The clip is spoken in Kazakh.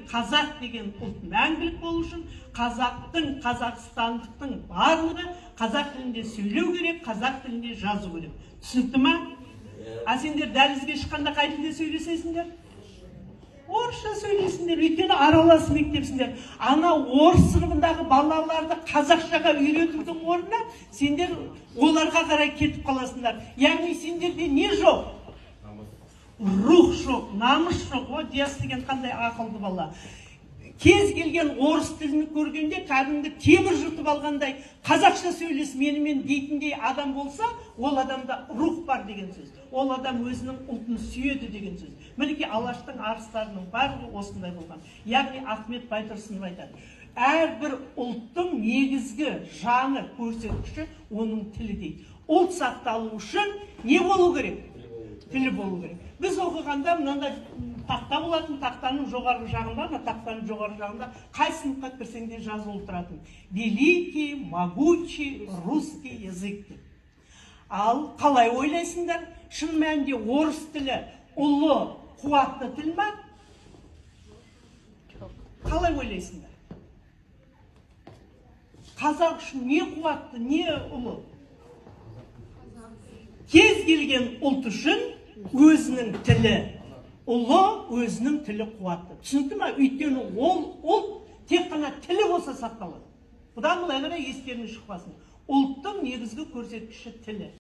Қазақ деген ұлт мәңгілік болу үшін қазақтың, қазақстандықтың барлығы қазақ тілінде сөйлеу керек, қазақ тілінде жазу керек. Түсінікті ма? А сендер дәлізге шыққанда қай тілде сөйлесесіңдер? Орысша сөйлейсіңдер, өйткені аралас мектепсіңдер. Ана орыс сыныбындағы балаларды қазақшаға үйретудің орнына сендер оларға қарай кетіп қаласыңдар. Яғни сендерде не жоқ? Рух жоқ, намыс жоқ. О, Диас деген қандай ақылды бала! Кез келген орыс тілін көргенде кәдімгі темір жұтып алғандай, «Қазақша сөйлес менімен» дейтіндей адам болса, ол адамда рух бар деген сөз, ол адам өзінің ұлтын сүйеді деген сөз. Мінекей, Алаштың арыстарының барлығы осындай болған. Яғни Ахмет Байтұрсынов айтады: әрбір ұлттың негізгі жаны, көрсеткіші оның тілі дейді. Ұлт сақталу үшін не болу керек? Тілі болу керек. Біз оқығанда мынандай тақта болатын. Тақтаның жоғарғы жағында, ана тақтаның жоғарғы жағында қай сыныпқа кірсең де жазулы тұратын: «Великий, могучий русский язык» деп. Ал қалай ойлайсыңдар, шын мәнінде орыс тілі ұлы, қуатты тіл ма? Қалай ойлайсыңдар, қазақ үшін не қуатты, не ұлы? Кез келген ұлт үшін өзінің тілі ұлы, өзінің тілі қуатты. Түсінікті ма? Өйткені ол ұлт тек қана тілі болса сақталады. Бұдан былай қарай естеріңнен шықпасын: ұлттың негізгі көрсеткіші – тілі.